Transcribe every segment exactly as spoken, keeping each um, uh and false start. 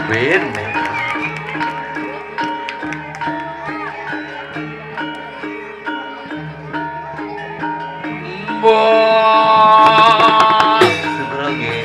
Bene. Mbok. Sebrangé.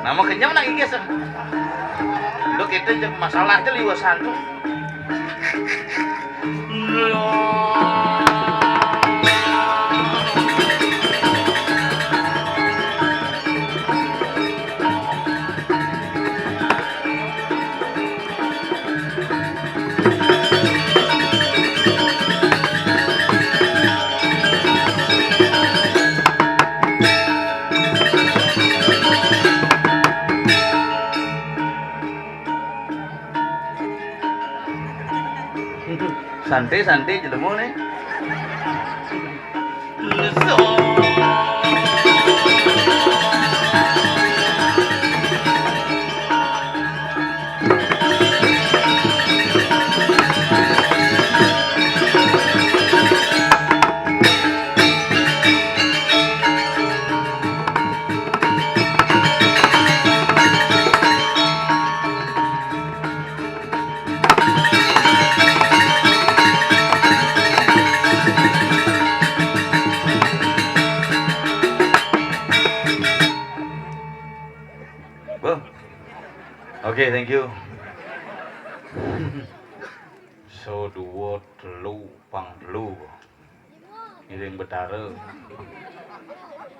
Nama kenyang nak gigis, ah. Lu kita jeung masalah aja liwesan tuh. Santai, santai, jelema nih. Beuh. Oke, thank you. So, dua, telu, pang telu. Ngiring Betara.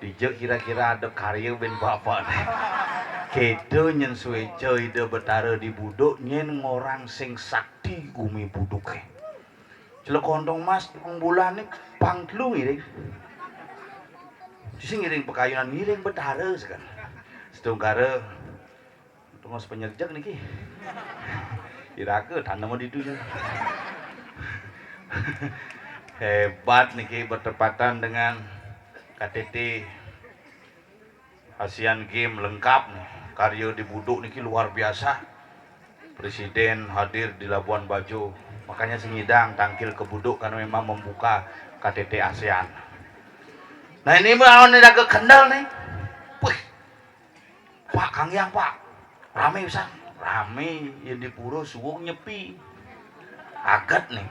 Dija kira-kira ada karya bén bapa nih. Kéto nyén suéca Ida Betara di Buduk nyén ngorang sing sakti gumi Buduk. Celek Kontong Mas, pang bulan nih pang telu ngiring. Sisi ngiring pakayunan, ngiring Betara sekali. Setungkara tungos penyerjek niki. Iraga tanem di dunya. Hebat niki, bertepatan dengan K T T Asian Games lengkap nih. Karya di Buduk niki luar biasa. Presiden hadir di Labuan Bajo. Makanya sing nyidang tangkil ke Buduk karena memang membuka K T T ASEAN. Nah, ini mah awan iraga kendel nih. Wih, Pak, Kang Yang, Pak. Ramé pisan. Ramé, yén di pura suwung nyepi. Aget nih.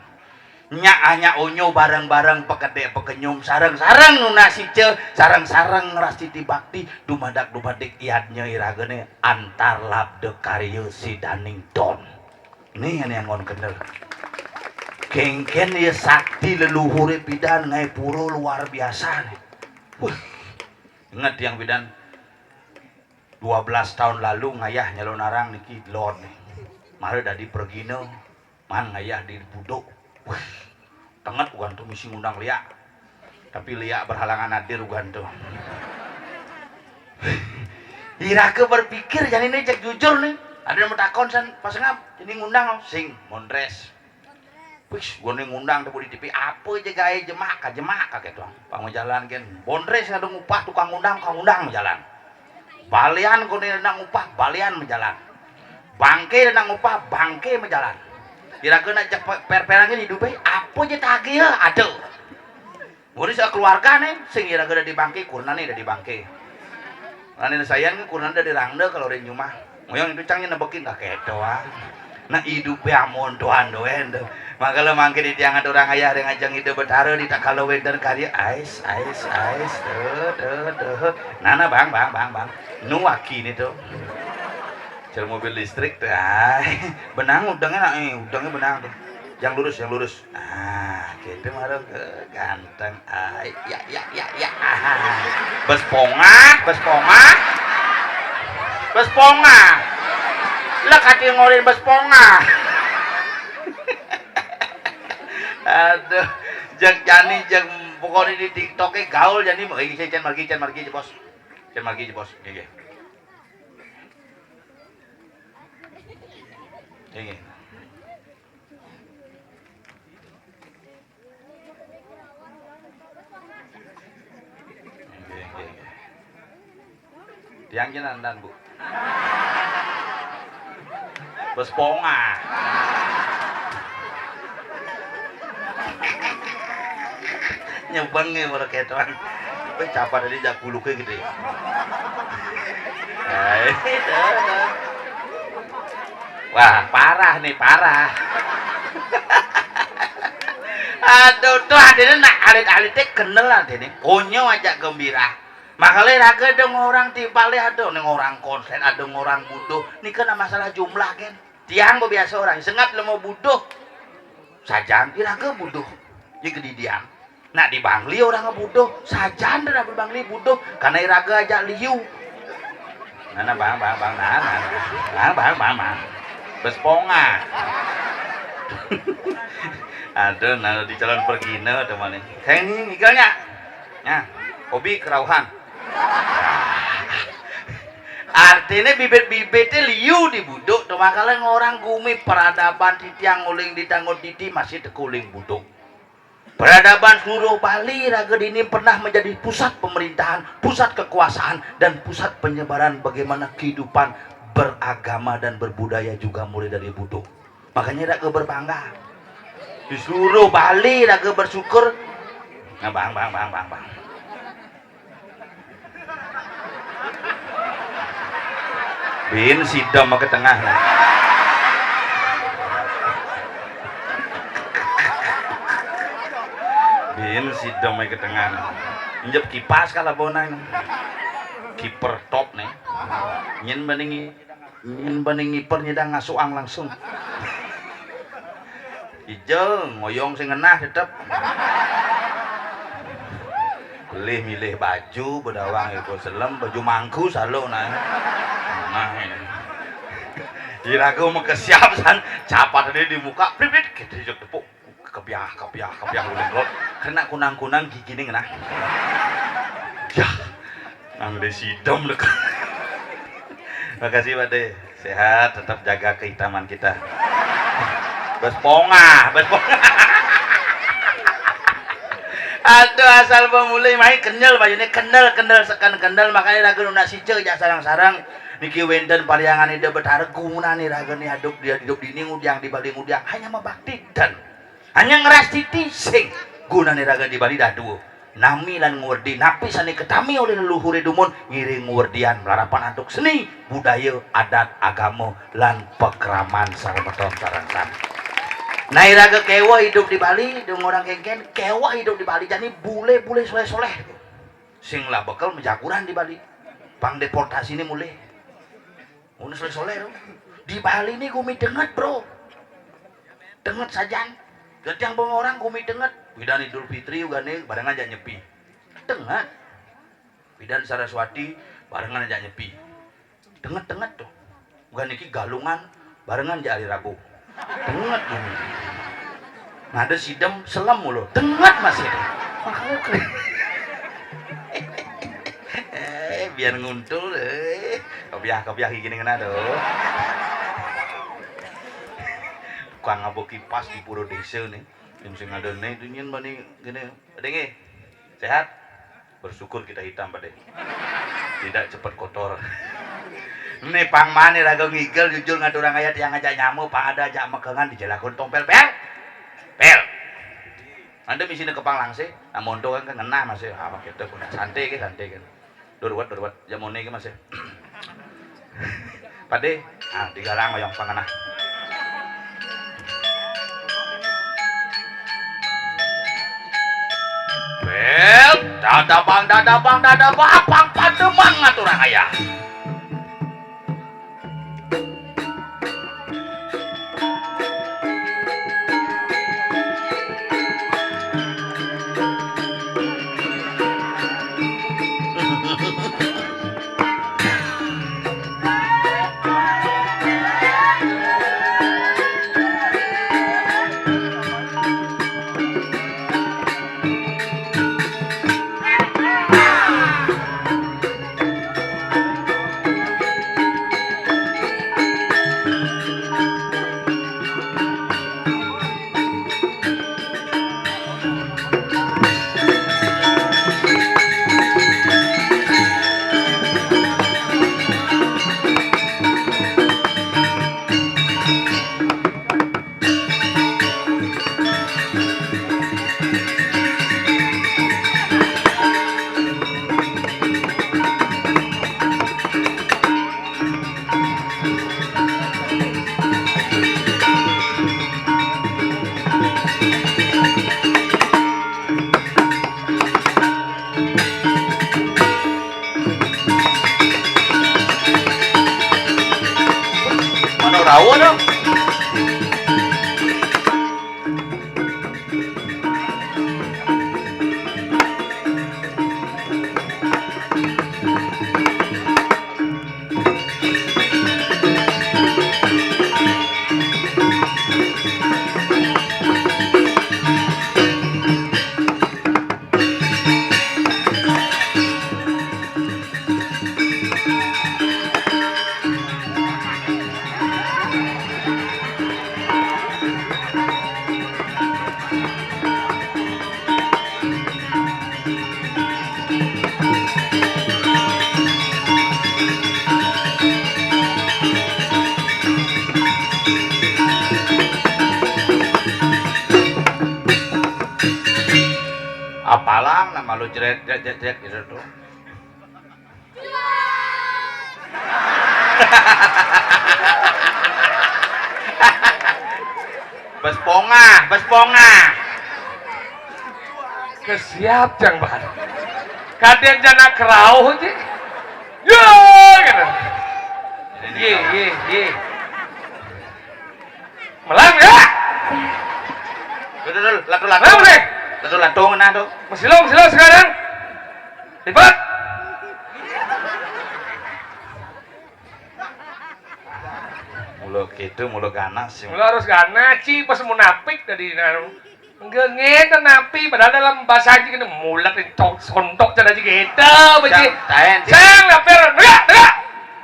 Nyak anyak onyo bareng-bareng, pekedék pekenyum, sareng-sareng nunas ica, sareng-sareng ngrastiti bakti, dumadak-dumadik yadnya iragané antar labda karya sidaning don. Nih, ane anggon kendel. Kénkén ya sakti leluhuré pidan ngaé pura luar biasa nih. Wah, inget yang pidan. Dua belas tahun lalu ngayah nyalonarang niki lod nih. Mara dadi pragina, man ngayah di Buduk. Wih, tenget ugan tuh misi ngundang liak. Tapi liak berhalangan hadir ugan tuh. Iraga berpikir jani nih cek jujur nih. Ada yang mau takon san pas ngap, ini ngundang sing mondres. Wis, gua nih ngundang tuh di T V, apa aja gaé jemak ka jemak ka gitu. Pang majalan kan. Bondres ada ngupah tukang ngundang, tukang ngundang majalan. Balian gua nih ada ngupah, balian majalan. Bangké ada ngupah, bangké majalan. Kira-kira nak cek pe-, per-perangin hidupnya, apa aja tagih ya, ada. Mun sakeluarga nih, sing iraga dadi bangké, kurna nih dadi bangké. Lain sayan kan kurna dadi rangda kalau ring jumah. Moyong itu cangnya nebekin ka kéto ah. Nah, idup ya amontoan doén tuh. Mangkala mangké di tiang ada orang ayah ring ajeng Ida Betara di tak kala wénten karya ais, ais, ais, tuh, tuh, tuh. Nah, nah, Bang, Bang, Bang, Bang. Nu aki nih tuh. Cel mobil listrik tuh. Ay, benang udangnya, eh, udangnya benang tuh. Yang lurus, yang lurus. Nah, gitu mah dong, eh, ganteng. Ay, ya, ya, ya, ya. Ah, bes pongah, bes pongah. Bes pongah. Lah, kati ngorin bes pongah. Aduh, jang jani jang pokoknya di TikTok-e gaul jani. Eh, can margi, can margi, Bos. Can margi, Bos. Nggih, nggih. Nggih, nggih. Nggih, nggih, nggih. Tiang jenengan, Bu. Bes ponga. Nyebeng ya, baru ketoan. Kowe capat tadi jak guluke gitu ya. Hai. Wah, parah nih, parah. Aduh, tuh adene nak alit-alite kenel adene. Konyo aja gembira. Makale raga dong orang timpale, ada ning orang konsen, ada orang butuh. Nika na masalah jumlah, Ken. Tiang biasa orang sengap lemo butuh. Sajan, iraga butuh. Ye kedidian. Nak di Bangli orang butuh. Sajan dah di Bangli butuh. Karena iraga aja liu. Nah, nah, bang, bang, bang, nah, nah, nah. Bang, bang, bang, bang. Bes ponga. Aduh, nah, di calon pergina teman ini. Saya ini misalnya. Nah, hobi kerauhan. Artine bibit-bibite liu di buduk, to makale ngorang gumi peradaban titiang uling di tanggut titi masih tekuling buduk. Peradaban seluruh Bali raga dini pernah menjadi pusat pemerintahan, pusat kekuasaan, dan pusat penyebaran bagaimana kehidupan beragama dan berbudaya juga mulai dari buduk. Makanya raga berbangga. Di seluruh Bali raga bersyukur. Nah, bang, bang, bang, bang, bang. Bin sidom ke tengah. Bin sidom ke tengah. Injep kipas kalau bonang. Kiper top nih. Nyen beningi. Nyen bani ngiper nyidang ngasuang langsung. Ijeng, ngoyong sing ngenah tetep. Pilih milih baju, bedawang iku selem, baju mangku salo nah. Nah, ini. Iraga mekesiap san, capat tadi di muka, plipit, kita jok tepuk. Kepiah, kepiah, kepiah uling kok. Kena kunang-kunang gigi ning nah. Yah, nang de sidom dek. Makasih, Pak De. Sehat, tetap jaga kehitaman kita. Bes pongah, bes pongah. Aduh, asal pemulih mai kenyel bayune, kendel, kendel, seken kendel, makanya lagu nunas sice jak sarang-sarang. Niki wenten pariangan ida betara guna nih raga nih aduk dia hidup dini ngudiang di Bali ngudiang hanya mebakti dan hanya ngrastiti sing gunane raga di Bali dah dua. Nami lan ngwerdi napi sane ketami oleh leluhure dumun ngiring ngwerdian melarapan antuk seni, budaya, adat, agama, lan pekraman sareng beton sareng sami. Nah, iraga keweh hidup di Bali, dong orang kengken, keweh hidup di Bali, jani bule-bule soleh-soleh. Sing lah bekel mejaguran di Bali. Pang deportasi ini mulih. Ngono soleh-soleh, bro. Di Bali ini gumi denget, bro. Denget sajan. Getiang pengorang gumi denget. Pidan Idul Fitri ugane barengan jak nyepi. Denget. Pidan Saraswati barengan jak nyepi. Denget-denget tuh. Ugan niki galungan barengan jak hari Rabu. Denget gumi. Ngada sidem selem mulu. Denget masih. Makhluk. Eh, biar nguntul, eh. Kebiah-kebiah gini kena tuh. Tukang ngabo kipas di pura desa nih. Yang sing ada nih, itu nyen bani gini. Ada nggih? Sehat? Bersyukur kita hitam, Pak De. Tidak cepat kotor. Nih pang mane raga ngigel jujur ngaturang ayat yang ngajak nyamu, pang ada ajak mekengan dijelakun tompel, pel. Pel. Anda misi ne kepang langse, nah monto kan ngenah masih apa kita pun santai ke santai kan. Durwet, durwet, jamone ke masih. Pade, ah, digalang oyong pangenah. Bel, dadabang, dadabang, dadabang, pang pademan ngaturang ayah. Apalang nama lu jret, jret, jret, jret gitu tuh. Bes pongah, bes pongah. Kesiap jang bar. Kadén jana kerauh ji. Yo gitu. Ini nih, yé, kawan. Yé, yé. Melang ya. Betul, betul. Latung, latung. Melang deh. Latung, latung nah tuh. Masih lo, masih lo sekarang. Lipat. Mulu gitu, mulu ganas sih. Mulu harus ganas, ci pas munafik tadi, nah. Enggak ngéten napi, padahal dalam bahasa aja kena mulak nih, tok, sontok cara aja gitu, beci. Cang, taén, sih. Cang, naper, tegak, tegak.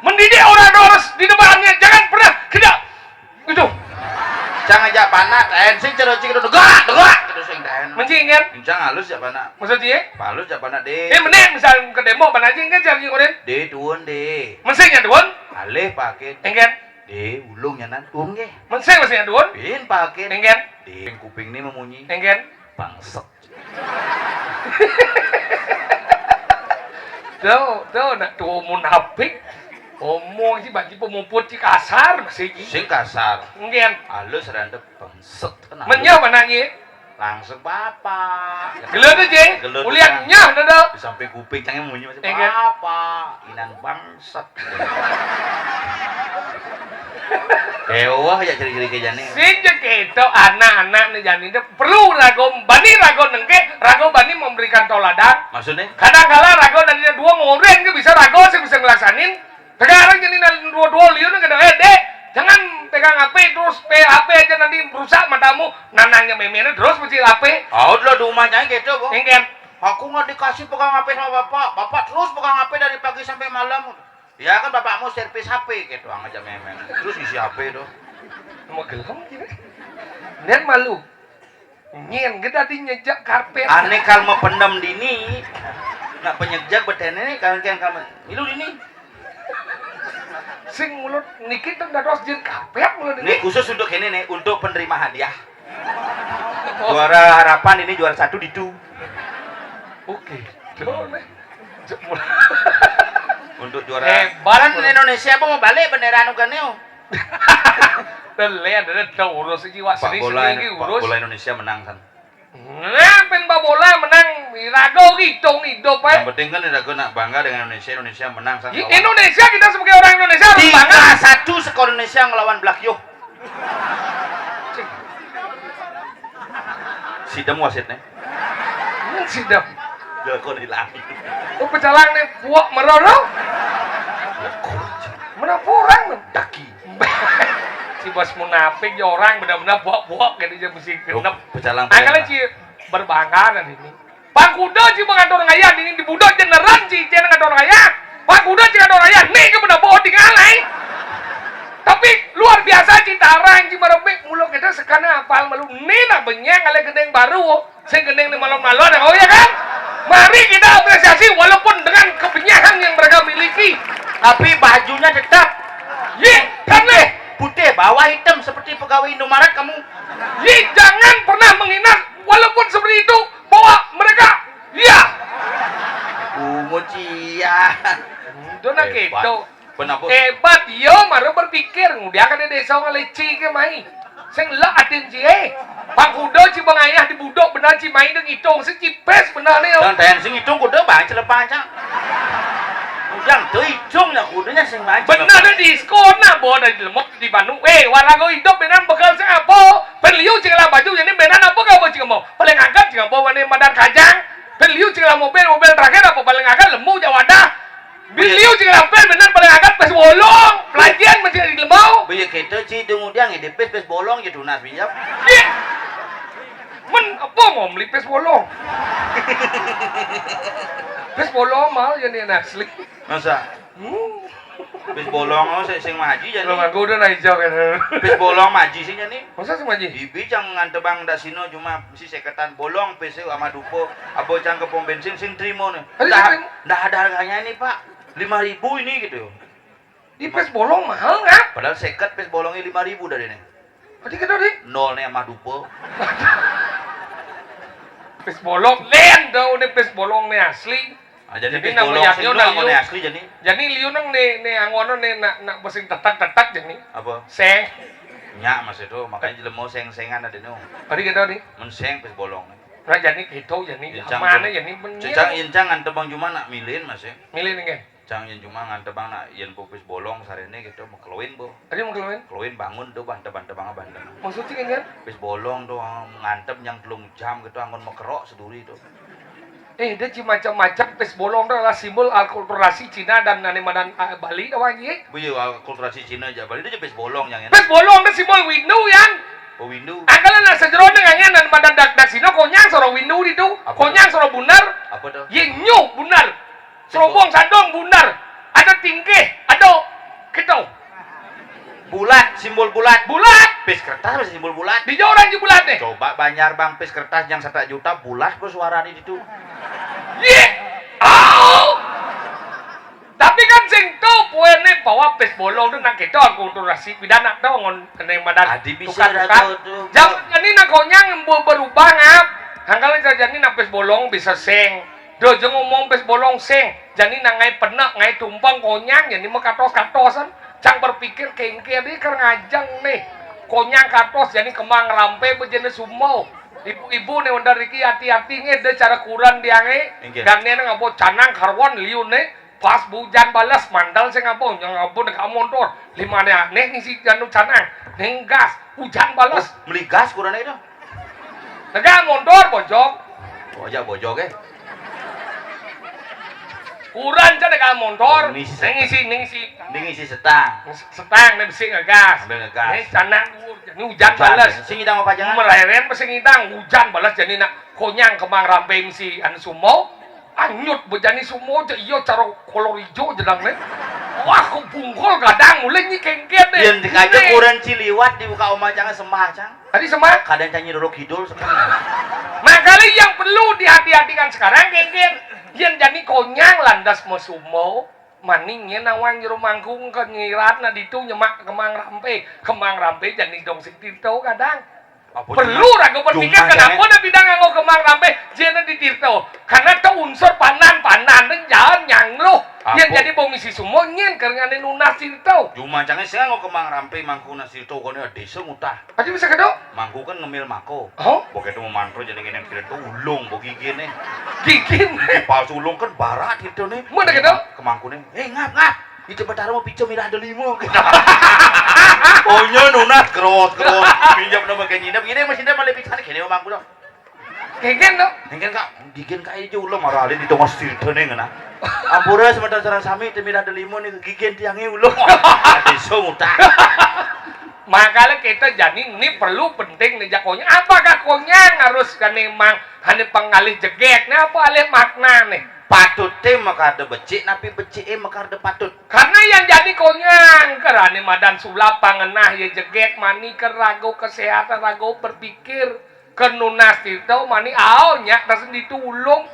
Mendidik orang harus di depannya, jangan pernah kita gitu. Cang aja panak, taén sing cara aja gitu, tegak, tegak gitu sing taén. Mencing kan? Cang halus ya panak. Maksudnya? Halus ya panak deh. Eh, mending misal ke demo, panak aja kan cari orang. Deh, tuun deh. Mencing ya tuun? Alih pakai. Engken. Deh, ulung ya nan, tuun nggih. Mencing, mencing ya tuun? Bin pakai. Engken. Deh, kuping ini memunyi. Engken. Bangsat. Tuh, tuh, nak tuh munafik. Omong sih bagi pemuput sih kasar masih ji. Sing kasar. Mungkin. Halus randep bangsat. Menyah mana ji? Langsung bapak. Gelut aja. Gelut. Ulian nyah dada. Di samping kuping cangnya munyi masih. Engken. Bapak. Inan bangsat. Kewah ya ciri-ciri ke jani. Sing jek itu anak-anak nih jani itu perlu rago bani rago nengke rago bani memberikan toladan. Maksudnya? Kadang kala rago dari dua ngoren ke bisa rago sih bisa ngelaksanin. Sekarang jadi dua-dua liun kena eh dek jangan pegang H P terus P H P aja nanti rusak matamu nanangnya memena terus mesti H P. Oh, dulu di rumah jangan gitu, Bu. Engken. Aku nggak dikasih pegang H P sama bapak. Bapak terus pegang H P dari pagi sampai malam. Ya kan bapakmu servis H P gitu aja memang. Terus isi H P tuh. Mau gelem gitu. Dan malu. Nyen gede tadi nyejak karpet. Aneh kalau mau pendem dini. Nak penyejak betene nih kalau yang kamu. Milu dini. Sing mulut niki tuh dados jin karpet mulut ini. Ini khusus untuk ini nih, untuk penerima hadiah. Juara harapan ini juara satu ditu. Oke. Tuh nih. Untuk juara. Hebat. Kan Indonesia apa mau balik bendera anu gane, oh? Tele ada tahu urus iki wak Pak seni bola, seni iki Pak urus. Bola Indonesia menang kan. Ngapain Pak bola menang rago gitu hidup eh. Yang penting kan rago nak bangga dengan Indonesia, Indonesia menang kan. Ih, lawan Indonesia kita sebagai orang Indonesia harus bangga. Tiga satu skor Indonesia ngelawan Black Yo. Sidem wasitnya. Sidem. Jago di langit. Oh, pecalang nih, buak meroro. Mana orang? Daki. Si bos munafik ya orang benar-benar buak-buak gitu aja mesti genep. Pecalang. Angkala ci berbangga dan ini. Pak Kuda ci mengatur ngayah ini di budak jeneran ci ci ngatur ngayah. Pak Kuda ci ngatur ngayah. Nih ke benar bawa tinggal lain. Tapi luar biasa ci tarang ci merembek mulu kita sekana apal malu nih nak benyang alai gendeng baru. Sing gendeng nih malon-malon, oh ya kan? Mari kita apresiasi walaupun dengan kebenyahan yang mereka miliki. Tapi bajunya tetap. Ye, kan leh. Putih, bawah hitam seperti pegawai Indomaret kamu. Ye, jangan pernah menghina walaupun seperti itu bahwa mereka, iya. Bungut cia. Udah nak gitu. Hebat. Hebat, iya, mara berpikir, ngudiang ada desa ngaleci ke mai. Sing lek atin ci, eh. Pang kuda ci bengayah di budok benar ci mai deng itung, sing ci pes benar ni. Dan ten sing itung kuda bae celepah cak. Ngudiang tu itung nak kudanya sing bae. Benar ada diskon nak bawa dari lemot di Bandung. Eh, warago hidup benar bekal sing apa? Pen liu cing lah baju jadi benar apa kau cing mau? Paling angkat cing apa wani madan kajang. Pen liu cing lah mobil, mobil terakhir apa paling angkat lembu jawadah. Biliu cing lampir benar paling angkat pes bolong. Pelajian masih di lemau. Baya kita ci dengudiang di pes pes bolong je tunas bijak. Ih. Men apa mau beli pes bolong? Pes bolong mahal ya ni asli. Masa? Hmm. Pes bolong oh sing maji jadi. Kalau aku udah naik jauh kan. Pes bolong maji sih jadi. Masa sing maji? Bibi jangan tebang dasino cuma si seketan bolong pes ama dupo. Abo cang ke pom bensin sing trimo nih. Ndak ada harganya ini, Pak. Lima ribu ini gitu. Di pes bolong mahal nggak? Padahal seket pes bolongnya lima ribu dari ini. Berarti kita di nol nih sama dupo. Pis bolong, lén to, né pis bolong né asli. Ah, jadi pis bolong sing to anggoné asli jani. Jani liu nang né né anggoné né nak nak besing tetek-tetek jani. Apa? Seng. Nyak masih to, makanya jelema seng-sengan ada no. Tadi kita nih. Men seng pis bolong. Nah, jani kita jani mana jani men. Cang incang antebang cuma nak milin masih. Milin nggih. Cang yén cuma ngantebang nak yén pupis bolong saréné gitu mekeluin bu. Ada mekeluin? Keluin bangun tuh banteb banteb banget banteb. Maksudnya kan? Pis bolong tuh nganteb yang telung jam gitu anggon mekerok seduri tuh. Eh, dia ci macam-macam pis bolong tuh adalah simbol akulturasi Cina dan nane madan uh, Bali tuh anjing. Bu iya akulturasi Cina aja Bali itu pis bolong yang ini. Pis bolong tuh simbol windu yang. Oh windu. Angkalan nak sejeroné ngangen dan madan dak dak sino konyang soro windu itu. Konyang soro bunar. Apa tuh? Yé nyuh bunar. Serobong sandong bundar. Ada tingkih, ada keto. Bulat, simbol bulat. Bulat. Pis kertas masih simbol bulat. Di orang di bulat nih. Coba banjar bang pis kertas yang satu juta bulat kok suara di itu. Ye. Oh. Tapi kan sing to poéné bahwa pis bolong tuh nang kita akulturasi pidana to ngon neng madan. Adi bisa tukar-tukar. Zaman ini nang konyang berubah ngap. Hangkal jani nang pis bolong bisa sing. Dojo ngomong pis bolong sing, jani nang ngai penek, ngai tumpeng, konyang, jani makatos-katosan. Cang berpikir kengke di ker ngajeng nih. Konyang katos, jani kemang rampe bejene sumau. Ibu-ibu nih wandar iki hati-hati nge de cara kuran dia nge. Inggih. Dan nene ngabo canang karwan liu nih. Pas bujan balas mandal sing ngabo nyang ngabo nek montor. Lima nih aneh ngisi janu canang. Ning gas, hujan balas. Oh, meli gas kurang itu. Negak montor bojog. Bojog bojog eh. Kuran ca negak montor. Ning isi setang. Ning isi setang. Setang ning besi ngegas. Ambil ngegas. Ning canang dhuwur. Ning hujan bales. Sing ngidang apa jangan? Meleren besi ngidang hujan bales jani nak konyang kemang rampe misi anu sumo. Anyut bejani sumo ja iya cara kolor ijo jedang ne. Wah, kok bungkol gadang mulai nyi kengket deh. Yen dikaja kuran ciliwat dibuka omah jangan sembah cang. Tadi sembah. Kadang canyi dulu kidul sekarang. Nah, kali yang perlu dihati-hatikan sekarang kengket. Yen jani konyang landas mesumo. Maning yen nawang jero mangkung ke nyirat na ditu nyemak kemang rampe. Kemang rampe jani dong sing tinto kadang. Perlu raga berpikir kenapa na bidang nganggo kemang rampe jena di tirto. Karena to unsur panan-panan dan jalan nyangluh. Yang jadi bong isi sumo nyen kerengane nunas tirto. Jumacangnya sing nganggo kemang rampe mangkuna sirto kone desa ngutah. Aja bisa kedo. Mangku kan ngemil mako. Oh? Boke itu memantro jadi ngene tirto ulung bo gigine. Gigin. Gigi palsu ulung kan barat tirto ne. Mana kedo? Kemangkune. Eh ngap ngap. Ijo Betara mau pinjam mirah ada lima. Oh iya nunas kerot kerot. Pinjam nama kayak nyinap. Ini masih nyinap malah pinjam kene omangku dong. Kengken dong. Kengken kak, gigen kak ijo ulo maralin di tengah sirte nih ngena. Ampura sementara sarang sami temi ada lima nih gigen tiangnya ulo. Ada so muta. Makanya kita jadi ini perlu penting nih jakonya. Apakah konyang harus kan emang hanya pengalih jegek? Nah, apa alih makna nih? Patute makarda becik, napi becike makarda patut. Karna yang jadi konyang, kerane madan sulap pangenah ya jegek mani ker rago kesehatan rago berpikir ker nunas tirta mani ao nyak tasen ditulung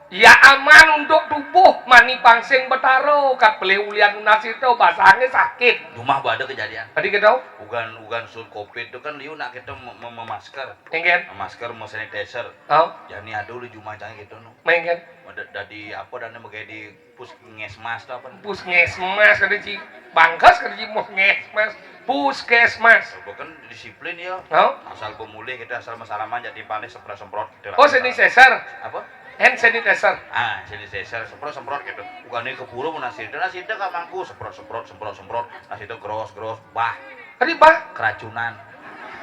ya aman untuk tubuh mani pangsing betara kat pelih ulian nunas tirta basange sakit. Dumah bada kejadian. Tadi kita ugan ugan sur covid tu kan liu nak kita memasker. Engken. Memasker, mau sanitizer. Oh. Jani ada lu jumah jangan gitu nu. Main kan? Dadi apa dan megai di puskesmas to apa? Puskesmas kada ci. Bangkas kada ci puskesmas. Puskesmas. Bukan disiplin ya. Oh? Asal pemulih kita asal masalaman jadi panik semprot-semprot gitu lah. Oh, sanitizer. Apa? Hand sanitizer. Ah, sanitizer semprot-semprot gitu. Bukan ini keburu mau nasi itu nasi itu gak mangku semprot-semprot semprot-semprot nasi itu gros gros bah. Tadi bah keracunan.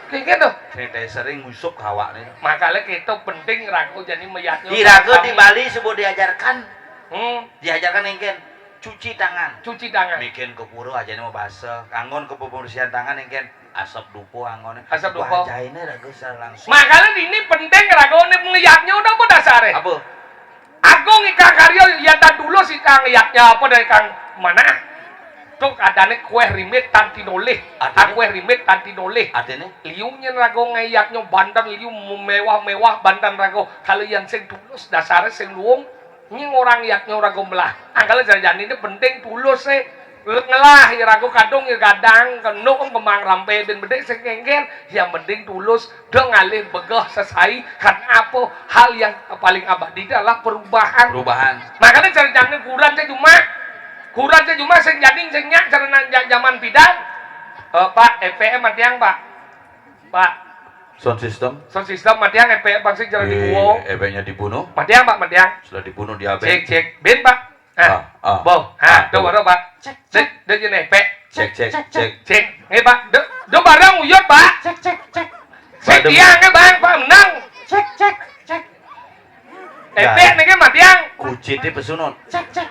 Kayak gitu. Sanitizer ini ngusuk ke awak nih. Makanya kita penting ragu jadi meyaknya. Di ragu di Bali sebut diajarkan. Hmm. Diajarkan engken cuci tangan. Cuci tangan. Mikin ke pura aja nih mau basah. Anggon ke pembersihan tangan engken asap dupo anggon. Asap dupo. Bajaine ragu secara langsung. Makanya ini penting ragu nih melihatnya udah apa dasarnya? Apa? Agung ikang karya yang dulu si kang yaknya apa dari kang mana? Tuk adane kueh rimit tanti nolih. Aku kueh rimit tanti nolih. Artinya? Liu nyen rago ngayaknya bandan liu mewah-mewah bandan rago. Kalau yang sing tulus dasarnya sing luung nying orang yaknya rago melah. Angkala jajani ini penting tulus eh. Ngelah, ya ragu kadung, ya gadang, kenuk, kembang rampe, bin bedik sing ngengken, yang penting tulus, da ngalih begeh sesai, karena apa? Hal yang paling abadi itu adalah perubahan. Perubahan. Makanya cara jangan kuran saya cuma, kuran saya cuma sing jading, sing nyak, cara nang ja-, zaman pidan. Eh, Pak, F P M matiang, Pak. Pak. Sound system. Sound system matiang, F P M bang sing cara dibuang. Efeknya dibunuh. Matiang, Pak, matiang. Sudah dibunuh, diabetes. Cek, cek. Bin, Pak. Ah, ah. Boh. Ah, tuh baru, Pak. Cek, cek. Dek, dek, ini, Pak. Cek, cek, cek. Cek. Nih, Pak. Dek, dek barang uyut, Pak. Cek, cek, cek. Cek dia, nih, Bang, Pak, menang. Cek, cek, cek. Eh, nah. Pek, nih, kan, matiang. Kucitnya pesunut. Cek, cek.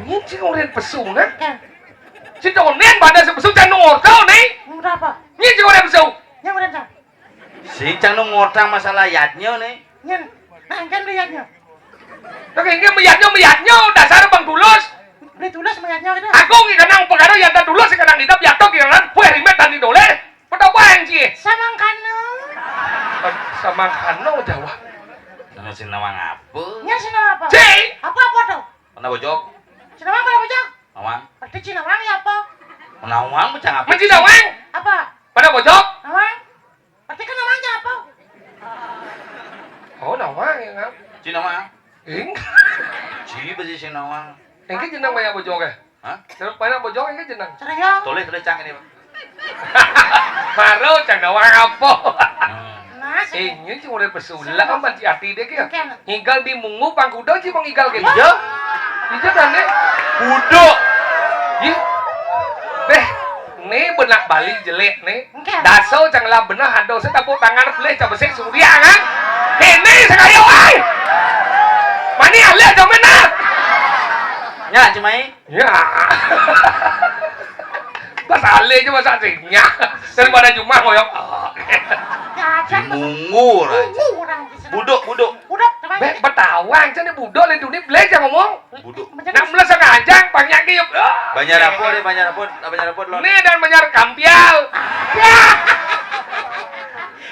Ini sih orang pesunut, kan? Kan. Si Donen pada si pesunut, kan, ngorto, nih. Ngorto apa? Ini sih orang pesunut. Yang orang, Cang. Sing cang nu ngortang masalah yadnya nih. Nyen, nah, engken lihatnya. Oke, engke meyadnya, meyadnya, dasar Bang Tulus. Beli Tulus meyadnya gitu. Aku nggih kenang pekara yadnya Tulus, sing kenang kita piato, kira-kira, buah rimet dan idole. Pada apa yang sih? Samangkano. Samangkano, Jawa. Nama sing nama ngapa? Nya sing nama apa? Cik. Apa, apa tuh? Mana bojok? Sing nama mana bojok? Nawang. Berarti Cinawang ya apa? Nawang macam apa? Mencinawang. Apa? Pada bojok. Nawang. Berarti kan namanya apa? Oh, nawang ya, Kang? Cinawang. Ing. Ci besi Cinawang. Engke jeneng banyak bojok ya? Hah? Terus banyak bojok engke jeneng. Serius? Tulis, tulis cang ini, Pak. Baru cang nawang apa? Hmm. Nah, sih. Ini cuma udah pesulap, apa, hati-hati deh, ya. Oke. Ngigal di munggu pangkuda ci, bang, ngigal gitu. Iya. Iya kan, nih? Buduk. Ih. Beh, nih benak Bali jelek nih. Oke. Daso cang lah bener, ada saya tepuk tangan, pelih, cang besik surya kan. Ini sekali, wai. Mani alih aja benar. Ya, Cimai. Ya. Pas alih aja masa sih. Ya. Daripada cuma ngoyok. Di munggu, Raja. Munggu orang di sana. Buduk, buduk. Buduk, teman. Be, Betawi, cang buduk, lain dunia, beli aja ngomong. Buduk. Nak mula sengaja, banyak ki. Banjar apa deh, banjar apa, banjar apa lo? Ini dan banjar kampial.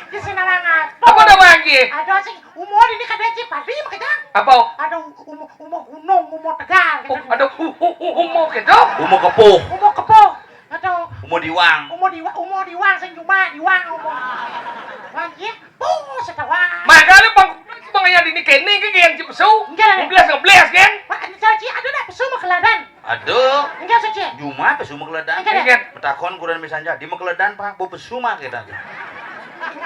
Di sana apa? Apa nama lagi? Ada sih, umur ini kadang sih padi makanya. Apa? Ada umur, umur gunung, umur tegal. Oh, ada u-, u-, u-, umur gitu. Umur kepuh. Umur kepuh. Ada. Umur diwang. Umur diwa-, umur diwang sing cuma diwang umur. Wang, iya. Puh, setawang. Makanya bang, bang yang ini kene ke yang cipesu. Enggak. Ngebles, ngebles kan? Pak, ini saya ci, aduh, nak pesu makeladan. Aduh. Enggak, saya ci. Cuma pesu makeladan. Enggak. Enggak. Metakon kuran misalnya, di makeladan, Pak, bu pesu mah kita. Enggak,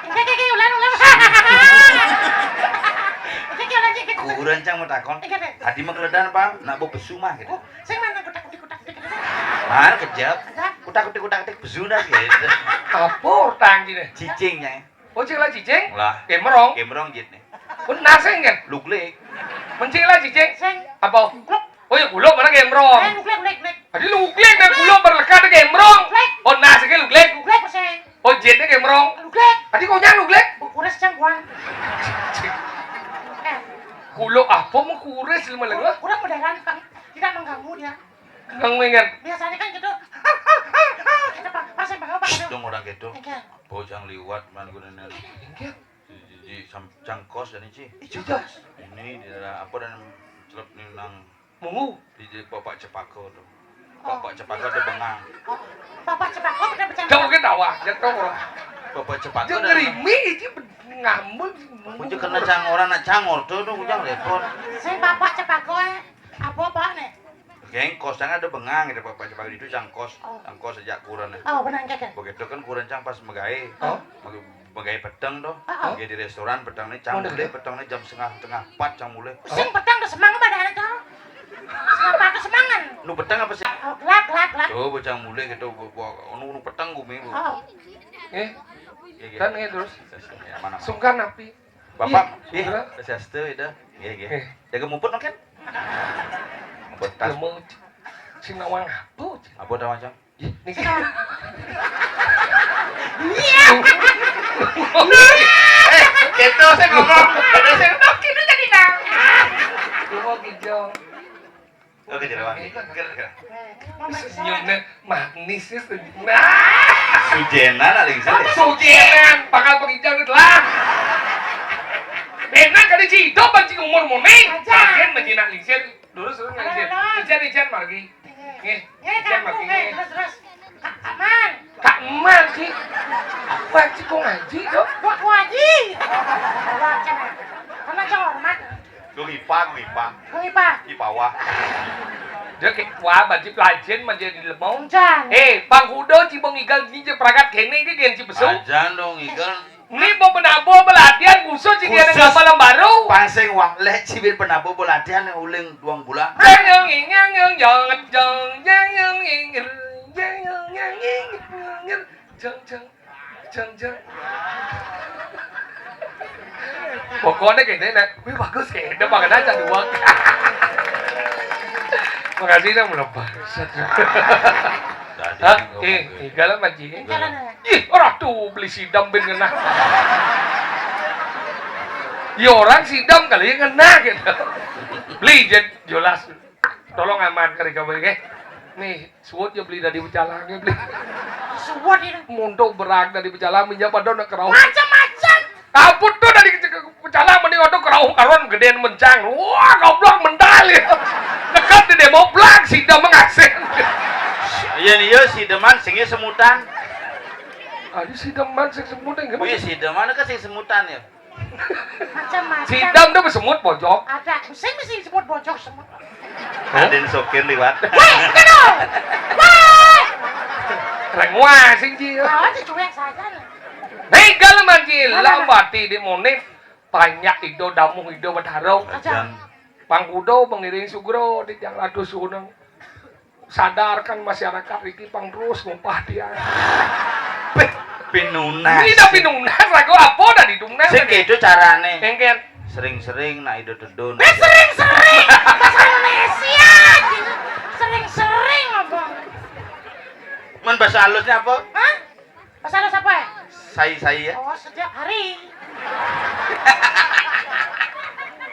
enggak, enggak, ulang, ulang. Enggak, enggak, ulang, enggak. Kuran cang metakon. Enggak, enggak. Adi makeladan, Pak, nak bu pesu mah kita. Oh, sing mana kutak-kutik, kutak-kutik, kutak-kutik? Mana kejap? Enggak. Kutak-kutik, kutak-kutik, pesu dah gitu. Apa tanggi deh? Cicing, ya. Oh, cing lah cicing? Lah. Gemrong? Gemrong jit nih. Oh, naseng kan? Luglik. Mencing lah cicing? Seng. Apa? Gluk. Oh, ya, guluk mana gemrong? Eh, luglik, luglik, luglik. Adi luglik, nah, guluk berlekat ada gemrong. Luglik. Oh, naseng kan luglik? Luglik, seng. Oh, jitnya gemrong. Luglik. Adi konyang luglik? Kuris cang, buang. Eh. Guluk apa mau kuris, lima lengah? Kurang modern, Pak. Tidak mengganggu dia. Kang Mengan. Biasanya kan gitu. Gitu, Pak. Pas yang bawa, Pak, gitu. Dong orang gitu. Iya. Bocang liwat, man, gunanya. Iya. Di, di, di, sam-, cangkos dan ini, Ci. Iya. Ini di daerah apa dan celup nih nang Mungu. Di, di Bapak Cepako tuh. Oh. Bapak Cepako tuh bengang. Oh. Bapak Cepako udah bercanda. Jauh kita wah, jatuh orang. Bapak Cepako. Jangan dan ngerimi, ini ben-, ngambul. Kunci kena cang orang nak cangor tuh, tuh, kujang repot. Saya Bapak Cepako, eh. Apa, Pak, nih? Geng kos, cang ada bengang gitu, Pak, Pak, Pak, itu cang kos, oh. Cang kos sejak kuran ya. Oh, benang keke. Begitu kan kuran cang pas megai, oh. Megai, megai peteng tuh. Oh, oh. Megai di restoran peteng nih, cang mulih peteng nih jam setengah, setengah empat cang mulih. Sing peteng tuh semang apa ada tuh? Setengah empat tuh semangan. Nu peteng apa sih? Oh, gelap, gelap, gelap. Tuh, cang mulih gitu, bu-, bu-, nu, nu peteng gumi, Bu. Oh. Eh, iya, iya. Kan, eh, terus? Ya, mana, mana? Sungkan api. Bapak, iya, ih, Swastiastu, itu. Iya, iya. Eh. Jaga mumput mungkin? Mumput tas. Kamu sing nawang apa? Apa tawang, Cang? Ih, niki. Iya. Eh, gitu saya ngomong. Ada saya ngomong, gitu jadi nang. Kamu kijang. Oke, jadi wangi. Senyumnya manis ya, senyum. Nah. Sujenan, ada yang saya. Sujenan, bakal penginjau itu lah. Enak kali sih, itu pancing umur muni. Aja. Bagian menjinak lingsir. Terus, terus ngaji. Halo, halo. Ijan, ijan margi. Nggih. Nggih, ijan margi, nggih. Terus, terus. Kak, Kak Man. Kak Man sih. Apa sih kok ngaji, Dok? Wah, ngaji. Wah, cenah. Sama hormat. Kang Ipa, Kang Ipa. Kang Ipa. Ipawa. Dia kayak wah, bajib lajin, bajib di lemong. Jan. Eh, Bang Kudo, Cibong Igal, ini je pragat kene, ke gen Cibesu. Ajan dong, Igal. Ini mau penabo pelatihan khusus, sih, dia Khusus. Nggak malam baru. Pansing wah, lek cibir penabo pelatihan yang uling duang bulan. Jeng, jeng, jeng, jeng, jeng, jeng, jeng, jeng, jeng, jeng, jeng, jeng, jeng, jeng, jeng, jeng, jeng, jeng, jeng, jeng. Pokoknya kayak gini, nak. Wih, bagus kayak ini, makan aja dua. Makasih, nak, melepas. Tadi Hah? Ngomong Eh, gitu. Igal apa, Ji? Jalan, ya. Ih, orang tuh beli sidam ben ngena. Ya orang sidam kali ya ngena gitu. Beli jet jelas. Tolong aman kali kamu, nggih. Nih, suwut ya beli dari pecalang ya, beli. Suwut ini. Montok berak dari pecalang, minyak pada nak kerauh. Macam-macam. Ampun tuh dari ke-, ke-, pecalang mending ada kerauh karuan gedean mencang. Wah, goblok mental ya. Dekat di demo blak sidam mengasih. Iya nih, iya, sideman sing semutan. Aduh, sideman sing semutan, gimana? Oh iya, sideman kan sing semutan ya. Macam-macam. Sidam tuh semut bojok. Ada. Sing mesti semut bojok, semut. Aden sopir liwat. Weh, itu dong. Weh. Reng wah sing, Ji. Oh, itu cuek saja lah. Hei, kalau manci Mana, mana? Lambati di Monip, banyak ido, damuh ido, bedaro. Aja. Ajan. Pangkudo mengiring sugro di tiang ratus suneng. Sadarkan masyarakat iki pang terus ngumpah dia. Peh, pinunas. Ini dah pinunas, lagu apa dah ditunas? Sing gitu carane. Engken. Sering-sering nak ido tedun. Eh, sering-sering. Bahasa Indonesia, anjing. Sering-sering apa? Men bahasa halusnya apa? Hah? Bahasa halus apa ya? Sai-sai ya. Oh, setiap hari.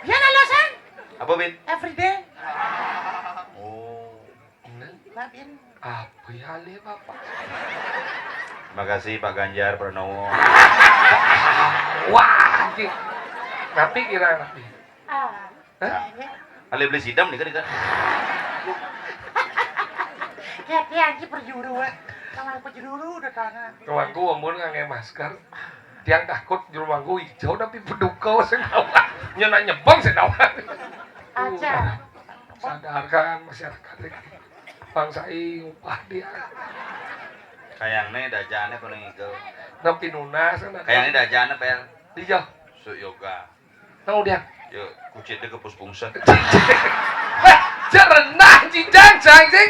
Ya, halusan? Apa, Bin? Everyday. Oh. Nah, Bin. Apa ya, le, Bapak? Terima kasih, Pak Ganjar Pranowo. Wah, anjing. Tapi kira rapi. Ah. Hah? Kayaknya. Ale beli sidam nih kan, kan? Ya, dia anjing perjuru, eh. Sama perjuru udah tanah. Kemangku ampun ngangge masker. Tiang takut jero mangku ijo tapi beduka sing awak. Nyen nyebeng sing awak. Aja. Sadarkan masyarakat iki. Bangsa i ngumpah dia. Kayaknya dajane paling igel. Nepi nunas kan. Kayaknya dajane pel. Iya. Su yoga. Nang udah. Yo, kucitnya kepus pungset. Wah, cerenah, Jijang, Jang, sing.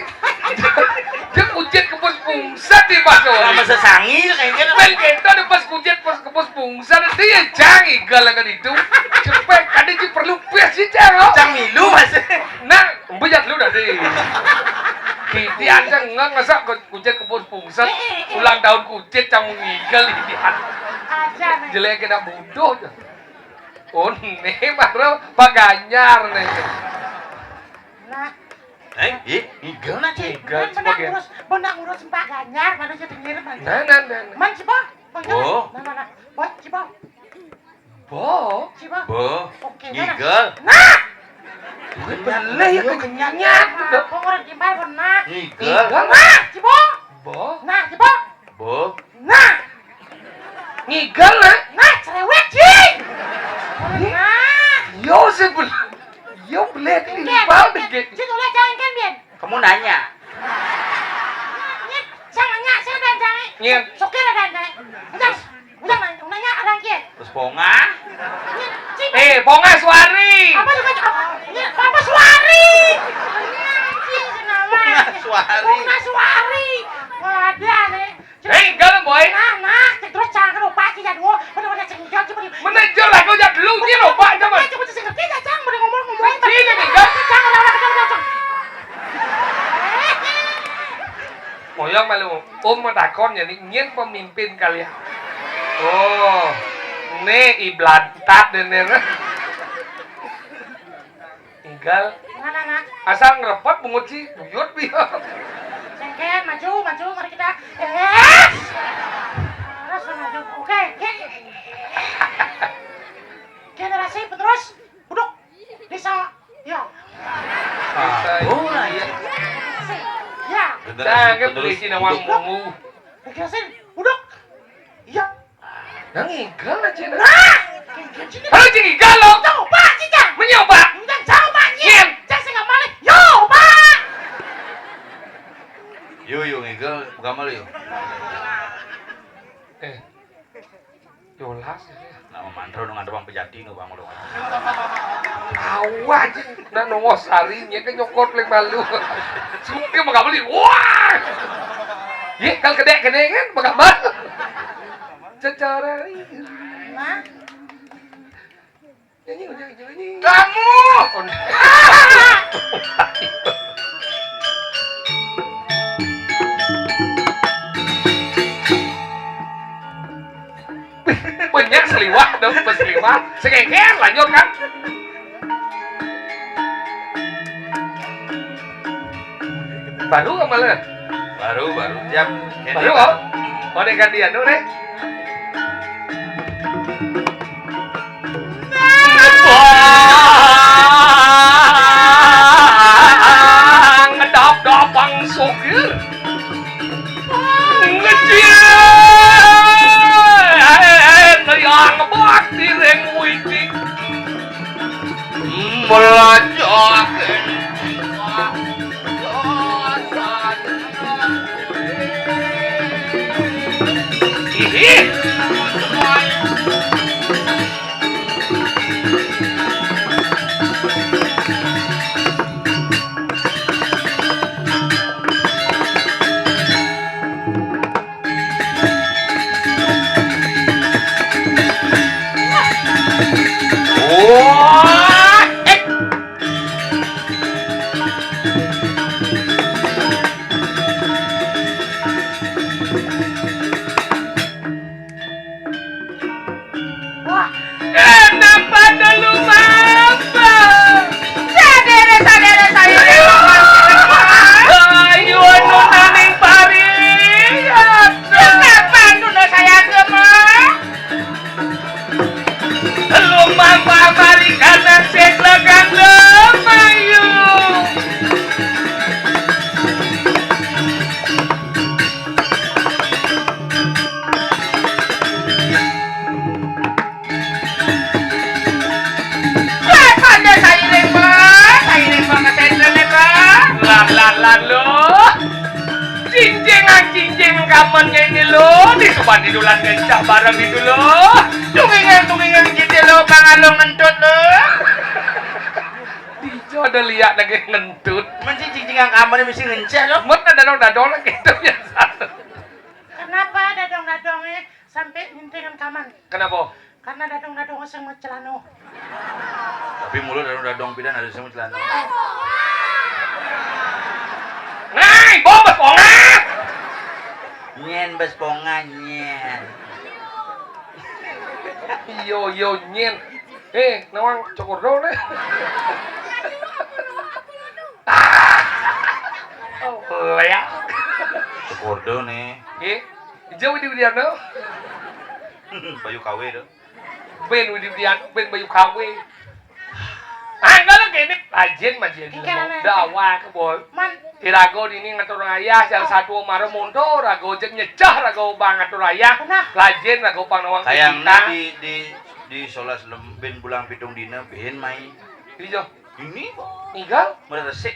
Dia kucit kepus pungset di pas orang. Sama sesangi kayaknya. Pel kita di pas kucit, pas kepus pungset, dia Jang, igal kan itu. Cepet, kan dia perlu pes sih, Jang, loh. Cang milu, Mas. Nah, bejat lu tadi. Kita aja nggak ngesak kucit kepus pungset. Ulang tahun kucit, Cang ngigal, iya. Aja, nih. Jelek kena bodoh, Jang. Oh, nih baru Pak Ganjar nih. Nah. Eh, ih, igel nah, Cik. Igel, benar, coba, benar ya. Ngurus, benar ngurus Pak Ganjar, baru jadi ngirim aja. Nah, nah, nah, nah. Man, coba. Bang, Bo. Nah, nah, nah. Bo, coba. Bo. Coba. Bo. Oke, nah, nah. Ngigel. Nah. Ini boleh ya, kenyang. Nah, kok orang timbal, Bo, nah. Ngigel. Ngigel. Nah, coba. Bo. Nah, coba. Bo. Nah. Ngigel, nah. Nah, cerewet, Ji. Nah. Yo, sebel-, yo, belet, Iya, limbal, Ji, dikit. Ji, tolong jangan kan, Bian. Kamu nanya. Ini, saya nanya, saya ada nanya. Iya. Sokir ada nanya. Udah, udah nanya, udah nanya, ada nanya. Terus pongah. Ini, Ji. Eh, pongah suari. Apa juga, apa? Ini, apa suari? Ini, Ji, kenapa? Pongah suari. Pongah suari. Wah, ada nih. Hei, galem, boy. Nah, nah, terus jangan lupa sih, ya, dua. Bener-bener sing jauh, coba di- Mana jauh lah, kau jauh dulu, dia lupa aja, Mas. Coba sing ngerti, ya, Cang, bener ngomong-ngomong. Ini nih, Cang. Cang, orang-orang kejam, Cang. Moyong malu. Om mau takon ya, nih, nyen pemimpin kalian. Oh, nih, iblantat deh, nih. Igal. Mana, nak? Asal ngerepot bungut sih, buyut, buyut. Sengken, maju, maju, mari kita. Eh! Terus maju. Oke, oke. Generasi penerus, duduk. Desa, ya. Jangan beli sini uang mungu. Kasih, udah. Iya. Nang igal aja. Nah, halo, cing igal lo. Coba, cicang. Mencoba. Cang coba, nyen. Cang sing ngamali. Yo, Pak. Yo, yo, ngigal, bukan malu, yo. Eh, yolas ya. Nama mantra nu ngadepang pejati nu, Bang, lu. Tahu aja. Nah, nongos hari, nya kan nyokot lek malu. Suke mah beli. Wah. Ye, kalau kedek kene kan, mah malu. Secara ini. Hah? Nyanyi, nyanyi, nyanyi. Kamu. Oh, banyak seliwah, dong, seliwah. Sekeker, lanjut kan. Baru apa lah? Baru, baru. Siap. Baru, oh. Oh, deh, gantian dulu, deh. Ngedap-dap bang sokir. Ngecil. Yang buat direng wiki. Belajar. Ih. Wah, eh. Wah, enak pada lu mama. Sadere, sadere, sadere. Ayo, anu naning pari. Kenapa anu na saya gemah? Lumampa mari kana seglegan lemayu. Wah, pada sairing, Bang. Sairing banget, Bang. Lah, lah, lah, lo. Cincin, cincin kamarnya ini lo, di sopan di dulan ngencah bareng itu lo. Tungingan, tungingan kita lo, Bang Along ngentut lo. Dijo ada liat lagi ngentut. Mesti cincin yang kamarnya mesti ngencah lo. Mut ada dong dadong lagi itu biasa. Kenapa dadong-dadongnya sampai nyentingan kamar? Kenapa? Karena dadong-dadong sing mau celano. Tapi mulut dadong-dadong pidan ada sing mau celano. Ngai, bau bes pongan. Nyen bes pongan, nyen. Iyo, iyo, nyen. Eh, nawang cukur dong deh. Oh, leak. Cukur dong nih. Eh, hijau di dia no. Bayu kawe dong. Ben Widi Brian, ben Bayu Kawe. Ah, enggak lagi ini. Lajen mah jadi. Enggak, enggak. Dawa ke bol. Man. Irago dini ngatur ayah, salah satu maro monto, rago jek nyecah, rago bang ngatur ayah. Benar. Lajen, rago pang nawang. Kayaknya kita di, di, di solas lem-, ben bulan pitung dina, ben mai. Iya. Ini, Bang. Nigal? Meresik.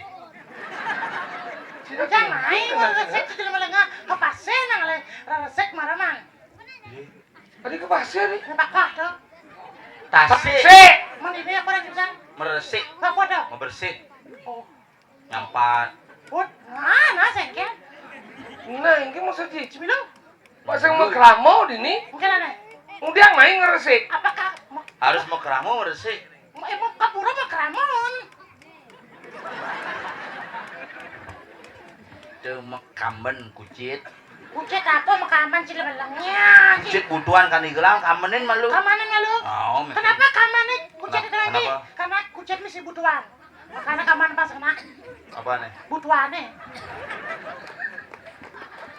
Jangan main, meresik, sudah melengah. Ke pasir, nang le-, resik, marah, man. Iya. Tadi ke pasir nih. Ngebakah tuh. Tasik. Tasik. Emang di mana orang juga? Meresik. Apa tuh? Membersih. Oh. Nyampat. Put, mana sengken? Nah, ini maksudnya. Cemilung. Pak sing mau keramo di ini? Mungkin aneh. Udah main ngeresik. Apakah harus mau keramo ngeresik? Emang kapura mau keramon? Tuh, makamen kucit. Kucit apa makamen sih lebelengnya? Kucit butuhan kan digelang, kamenin malu. Kamenin malu. Oh, kenapa kamenin kucit itu lagi? Kenapa? Karena kucit mesti butuhan. Makanya kamen pas kena. Apa nih? Butuhannya.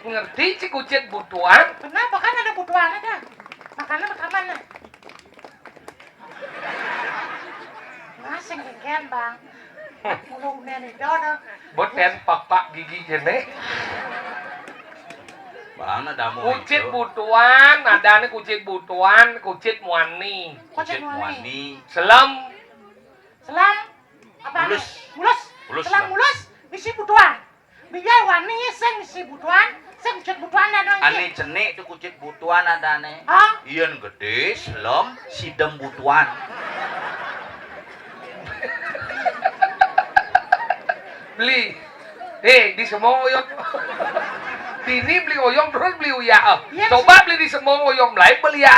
Ngerti si kucit butuhan? Kenapa kan ada butuhannya dah? Makanya rekaman nih. Masing kengken, Bang. Mulung neni dodo. Boten pak-pak gigi jene. Kucit butuan, adané kucit butuan, kucit muani. Kucit muani. Selem. Selem. Apa? Mulus. Mulus. Mulus, selem. Selem mulus, misi butuan. Biar wani sing misi butuan, sing kucit butuan dan. Ané cenik to kucit butuan adané. Hah? Yén gedé, selem, sidem butuan. Beli. Eh, di semua oyong. Dini beli oyong terus beli uya. Iya, coba beli di semua oyong mulai beli ya.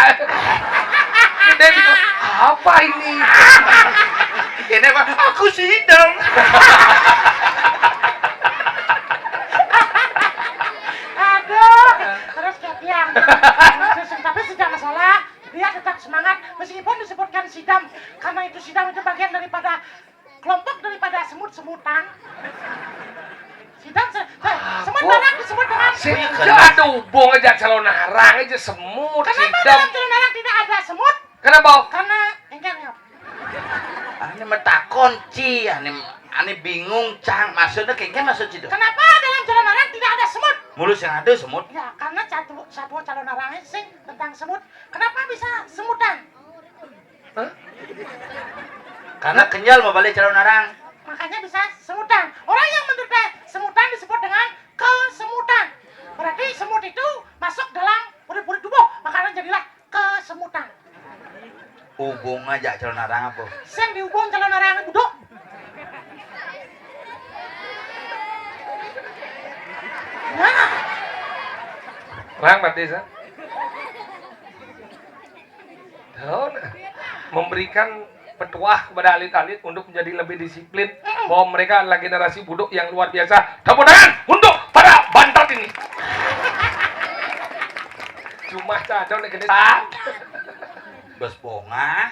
Dia bilang, "Apa ini?" Ini apa? Aku sidem. Aduh, terus kayak tiang. Tapi tidak masalah, dia tetap semangat. Meskipun disebutkan sidam, karena itu sidam itu bagian daripada kelompok daripada semut-semutan. Sidam, se- se- semut barang disebut dengan. Sing ada hubung aja calon arang aja semut. Kenapa sidam dalam calon arang tidak ada semut? Kenapa? Karena engkel ya. Ané metakon, Ci, ané, ané bingung, Cang. Maksudnya kéngkén maksud Ci to? Kenapa dalam calon arang tidak ada semut? Mulus yang ada semut. Ya, karena satu, satu calon arang sing tentang semut. Kenapa bisa semutan? Hah? Karena kenyal mau balik calon arang. Makanya bisa semutan. Orang yang menderita semutan disebut dengan kesemutan. Berarti semut itu masuk dalam puri-puri tubuh, makanya jadilah kesemutan. Hubung aja calon arang apa? Sing dihubung calon arang buduk. Nah. Orang berarti, Sa? Tahu, nah. Memberikan petuah kepada alit-alit untuk menjadi lebih disiplin, bahwa mereka adalah generasi buduk yang luar biasa. Tepuk tangan untuk para bantat ini. Cuma cadon gede. Bos bongah.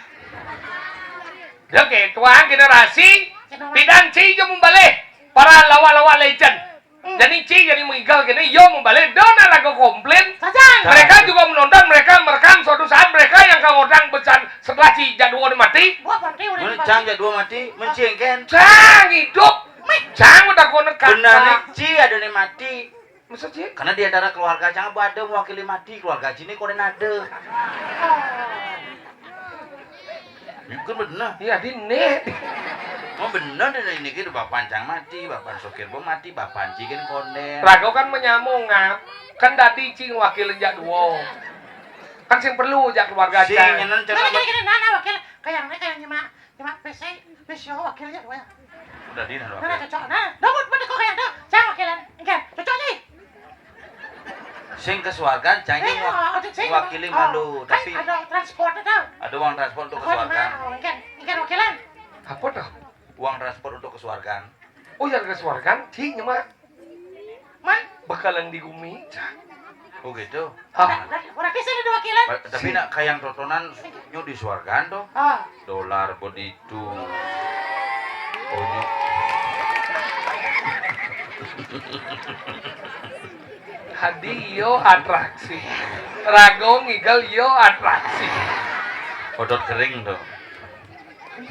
Dia ke tuang generasi pidan ci aja membalih para lawa-lawa legend. Jadi ci jadi mengigal gini, yo membalih dona lagu komplain. Sajan. Mereka juga menonton, mereka merekam, suatu saat mereka yang kang odang besan setelah ci jadwal mati. Wah, mati udah. Mana mati. Cang jadwal mati, mencingken. Cang hidup. Cang udah konek kata. Benar nih, ci ada nih mati. Maksud ci? Karena di antara keluarga cang apa ada mewakili mati, keluarga ci ini konen ada. Oh. Bukan bener. Iya, di nih. Oh, bener deh, ini gitu, bapak cang mati, bapak sopir bo mati, bapak ci kan konen. Rago kan menyambung, ngap. Kan tadi ci ngwakilin jak duo. Kan sing perlu jak keluarga sing cang. Nyenengan. Nah, nah, nah, wakil. Kayaknya, kayaknya mah, cuma P C, P C wakil ya, duo ya. Udah di nah, nah, wakil. Cocok. Nah, dobut, bodé kok kayak tuh. Cang wakilan. Enggak, cocok nih. Sing ke suargan, cang ini mewakili malu, kan tapi ada transport itu. Ada uang transport untuk ke suargan. Oh, enggak, enggak wakilan. Apa tuh? Uang transport untuk ke suargan. Oh, yang ke suargan, ci nya mah. Man? Bakalan di gumi, cang. Oh, gitu. Ah. Nah, nah, berarti saya ada wakilan. Tapi nak kayak yang totonan nyu di suargan tuh. Ah. Dolar begitu. Oh, nyu. Hadi yo atraksi. Rago ngigal yo atraksi. Odot kering tuh.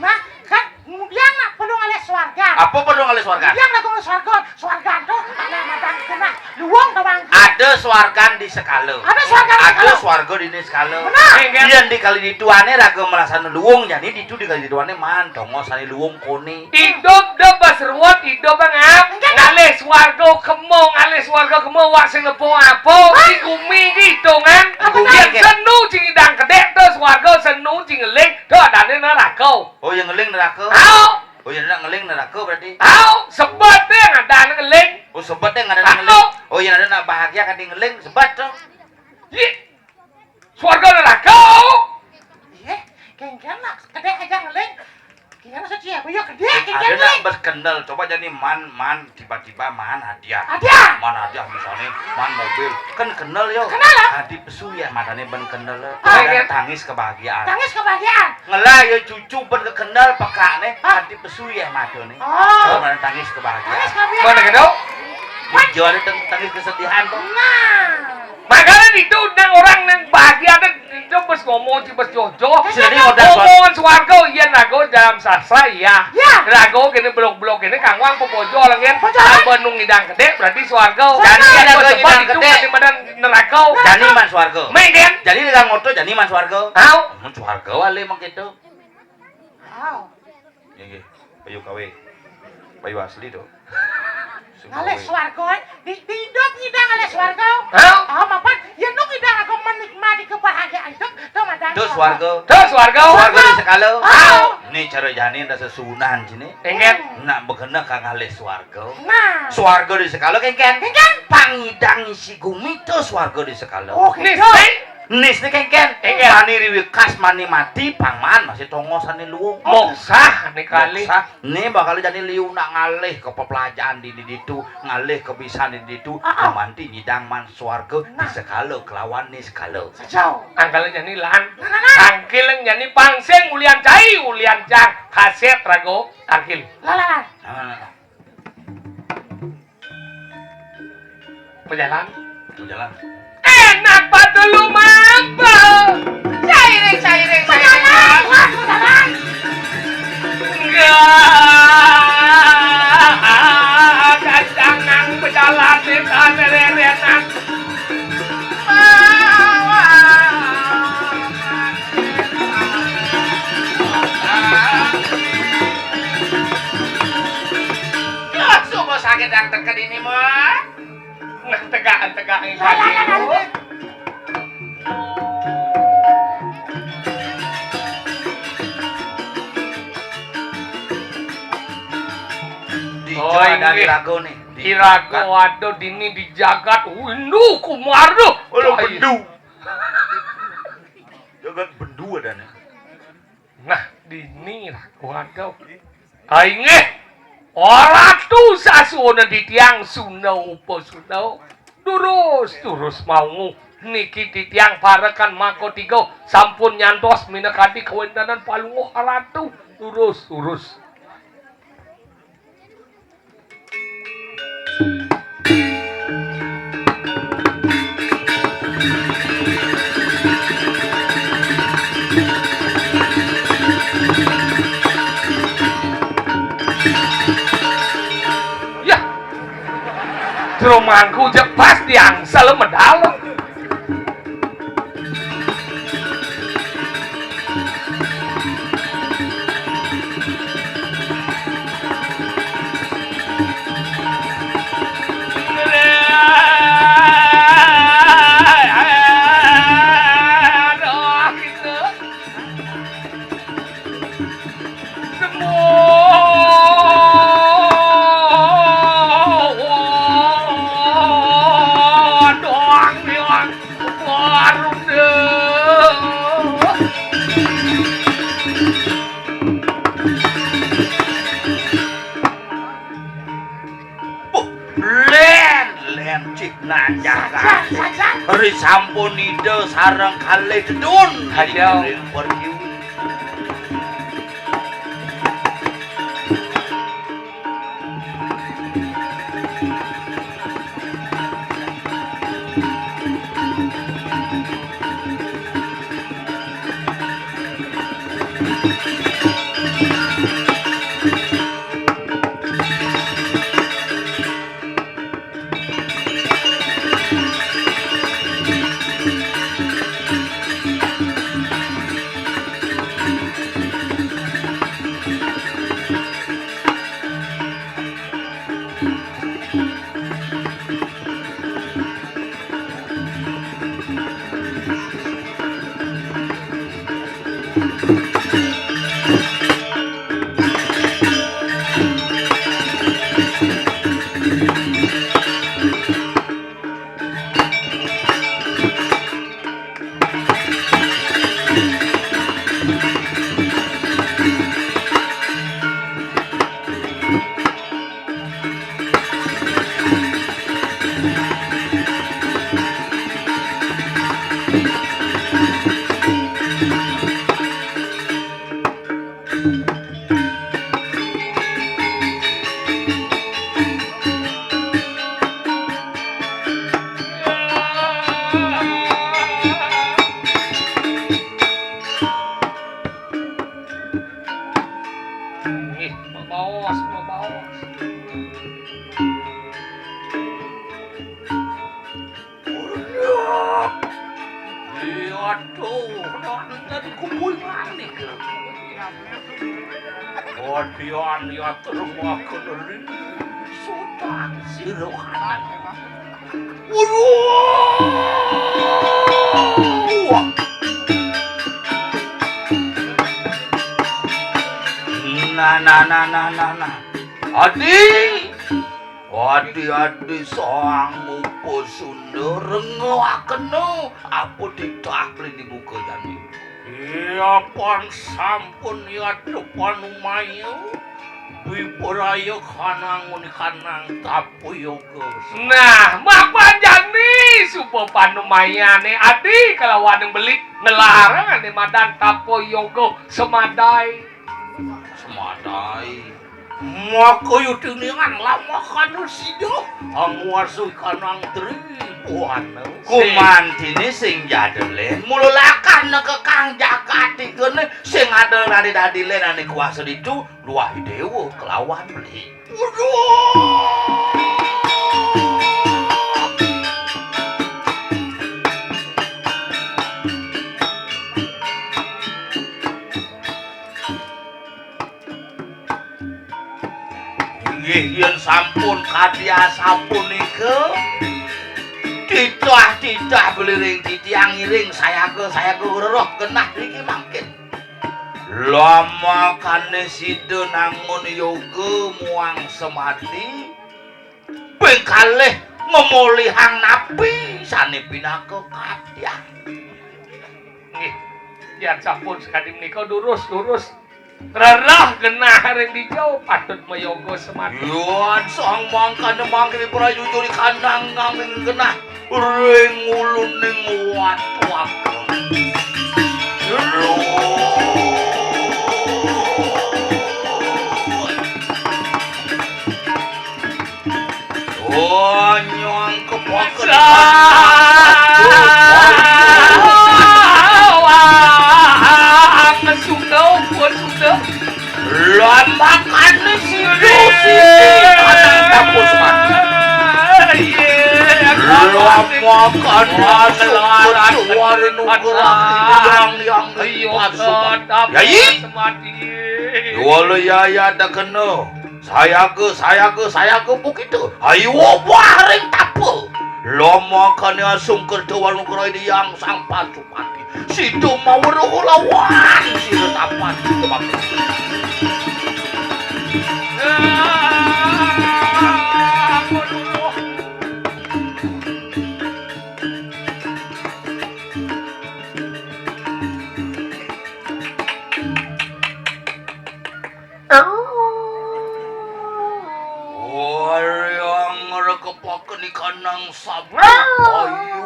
Nah, kan kemudian nak perlu ngalih suargan. Apa perlu ngalih suargan? Kemudian lagu ngalih suargan. Suargan tuh, ada macam itu nah. Luwung doang. Ada suargan di sekala. Ada suargan di sekala. Ada suarga di ini sekala. Benar. Yang di kali di tuane raga melasana luwung, jadi di itu di kali di tuane man, dongo sane luwung kone. Idup dah bas ruwet, idup ngap. Enggak. Ngalih swarga kemo, ngalih swarga kemo, wak sing lepo apa? Hah? Di gumi iki hitungan. Apa? Yen senu sing idang kedek, terus swarga senu sing ngeling, do adane neraka. Oh, yang ngeling neraka? Tau. Oh, yang nak ngeling neraka berarti? Tau, sebet deh yang ada ngeling. Oh, sebet deh yang ada ngeling. Tau. Oh, yang ada nak bahagia kan ngeling, sebet tuh. Iya. Swarga neraka. Iya, kengken lah, kedek aja ngeling. Kira maksud ya, iya kedek, kengken ngeling. Ada nak berkendal, coba jadi man, man, tiba-tiba man hadiah. Hadiah. Man hadiah misalnya, man mobil. Kan kendal yo. Kendal lah. Hadi pesu ya, matane ben kendal. Ah. Ada tangis kebahagiaan. Tangis kebahagiaan. Ngelah yo cucu ben ke kendal pekakne, ah, hadi pesu ya matane. Oh. Kalau mana tangis kebahagiaan. Tangis kebahagiaan. Mana kedok? Hijau ada tang-, tangis kesedihan tuh. Nah. Makanya itu nang orang nang bahagia nang itu bes ngomong, bes jojo. Jadi modal suar-, omongan Swarga, yén raga dalam sastra, iya. Ya. Raga kéné belog-belog kéné kanggoang pepojol, nggih. Pepojol. Lamun nu ngidang kedék berarti swarga. Swarga. Jani yén raga ngidang kedék, berarti madan neraka. Jani man swarga. Mé, nggih. Jani dalam moto jani man swarga. Au. Mun swarga wali mengkitu. Au. Nggih, nggih. Bayu kawé. Bayu asli to. Ngalih swarga, eh. Di, di idup ngidang ngalih swarga. Hah? Ah, mapan, yén nu ngidang aku menikmati kebahagiaan itu, to madan swarga. To swarga. To swarga. Swarga di sekala. Ah. Né cara jani ada sesuunan sini. Éngkén. Nak begena ka ngalih swarga. Nah. Swarga di sekala kéngkén. Kéngkén. Pangidang isi gumi to swarga di sekala. Oh, gitu. Nis, né? Nis né kéngkén. Kéngkén. Mani riwikas, mani mati, pangman masih tongos ané luung. Moksah né kali. Moksah. Né bakal jani liu nak ngalih ka peplajahan di, di ditu, ngalih ka bisan di ditu, ah, ah, gumanti nyidang man swarga di sekala kelawan né sekala. Sejauh. Angkal jani lan. Nah, nah, nah. Angkil jani pangsing ulian cai, ulian cang, kasét raga, angkil. Lah, lah, lah. Nah, nah, nah. Bejalan. Bejalan. Enak patuh lu mampu. Sairing, sairing, sairing. Bejalan, Mas, bejalan. Enggak. Kacang nang bejalan di sana rerenan. Duh, sungguh sakit yang teka dini, Mon. Nah, tegak, tegak, ini. Di Oh, jagat ini. Irago nih. Di Irago jagat. Ada dini di jagat Windu Kumara. Oh, lo bendu. Jagat bendu ada nih. Nah, dini Irago ada. Ai nggih. Ora tu sasuwuna titiang suna upasuna. Durus, durus maungu. Niki titiang parekan maka tiga sampun nyantos minakadi kawéntenan palungguh Ratu. Durus, durus. Yah. Jero mangku jek pas tiang sale medal. Lén, lén cik najah. Sajan, sajan. Ri sampun Ida sareng kalih dedun. Ayo. Ring pertiwi. Baos, baos. Waduh, dan kubuing manik. Wadian ya termakan ri sutang sira kanan. Waduh. Nah, nah, nah, nah, nah, nah. Adi, adi, adi, sang upa Sunda, renggoakena apa titah beli di muka jani. Iya, pan sampun ya depan umaya. Wipraya kanang muni kanang tapa yoga. Nah, mapan jani suba panumayane adi kalawaning beli ngelarang ane madan tapa yoga semadai. Semadai. Maka yutiningan lamakana sida anguasui kanang tribuana. Kumantine sing jadelen, mula lakana kekang jagat tigane sing ada dadi-dadi len ane kuasa ditu, luahi dewa kelawan beli. Waduh. Inggih, yen sampun kadi asapunika, titah-titah beliring titiang ngiring sayaga-sayaga reroh genah niki mangkin. Lamakane sida nangun yoga muang semadi, ping kalih ngemolihang napi sane pinaka kadian. Nggih, yen sampun sakadi menika durus, durus. Rerah genah ring dija patut mayoga semadi. Yuan sang mangkana mangke prayujuri kanang ngaming genah ring uluning watu ageng. Luh. Oh, nyong kepoken. Sawang Sunda, Sunda. Lamakane sida sisi kanang tapus mati. Lamakane asuh ketuari nugrahi yang yang pasuman. Yai. Wala yaya tekena. Sayaga, sayaga, sayaga pukita. Ayo wabah ring tapa. Lamakane asung kerta wanugrahi Hyang Sang Pasupati. Sida maweruh lawan sira tapan. Waryang rekepaken ikanang sabda. Ayu.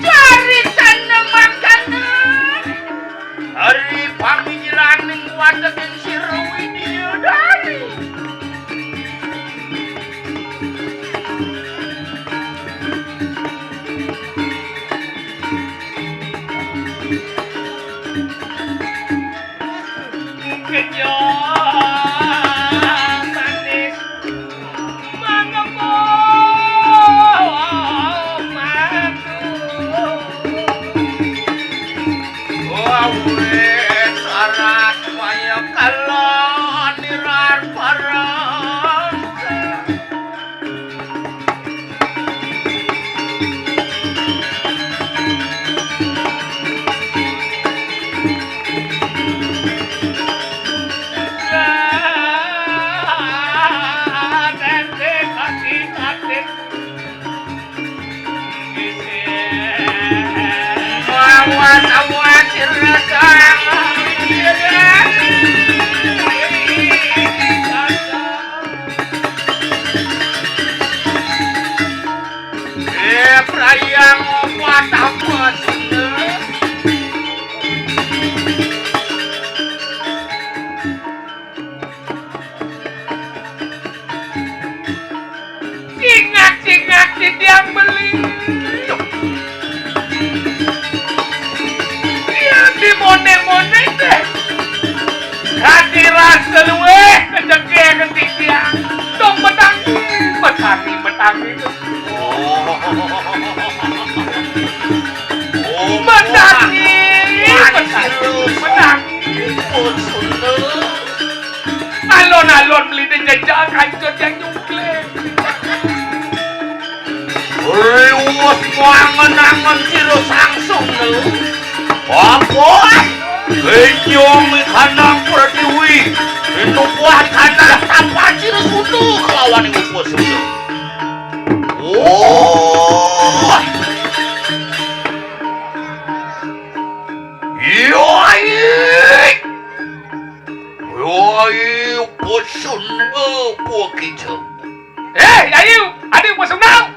Caritane makanan. Ari pamikiran ning wateking sira Widya Dari. Kejam manis mangemo madu. Wawit sarat maya kala nirar parang. Eh, prayang opat apa sih? Kaki rasa luwih kejengking titiang. Dong betangi, betangi, betangi. Oh. Oh, betangi, betangi, betangi. Oh, Sunda. Alon-alon beli dijejak kancur yang nyungkling. Riwes mangen-angen sira sangsung lho. Apa? Inyong kanang Pratiwi. Inukuhan kanang tapan sira sudu kelawan ibu sudu. Oh. Iya, iya. Woi, pusun apa kita? Eh, ayo, ada pusun tau?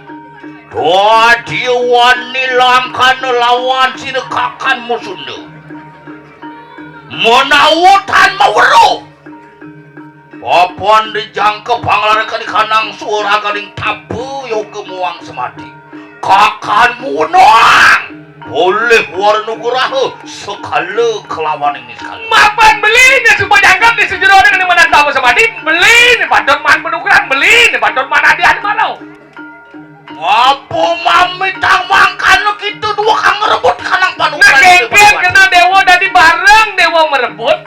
Dadi wani langkana lawan sira kakan musunda. Menawa tan maweruh. Papan dijangka panglarakan kanang suara galing tabu yoga muang semadi. Kakan munuang. Boleh wara nugraha sekala kelawan ini sekala. Mapan beli ne supaya jangkep di sejerone kena menantang sama di beli ne patut man penukuran beli ne patut man hadiah di mana? Apa mami tang mangkana kita dua kang ngerebut kanang panukuran. Nah, kengken kena dewa dadi bareng dewa merebut.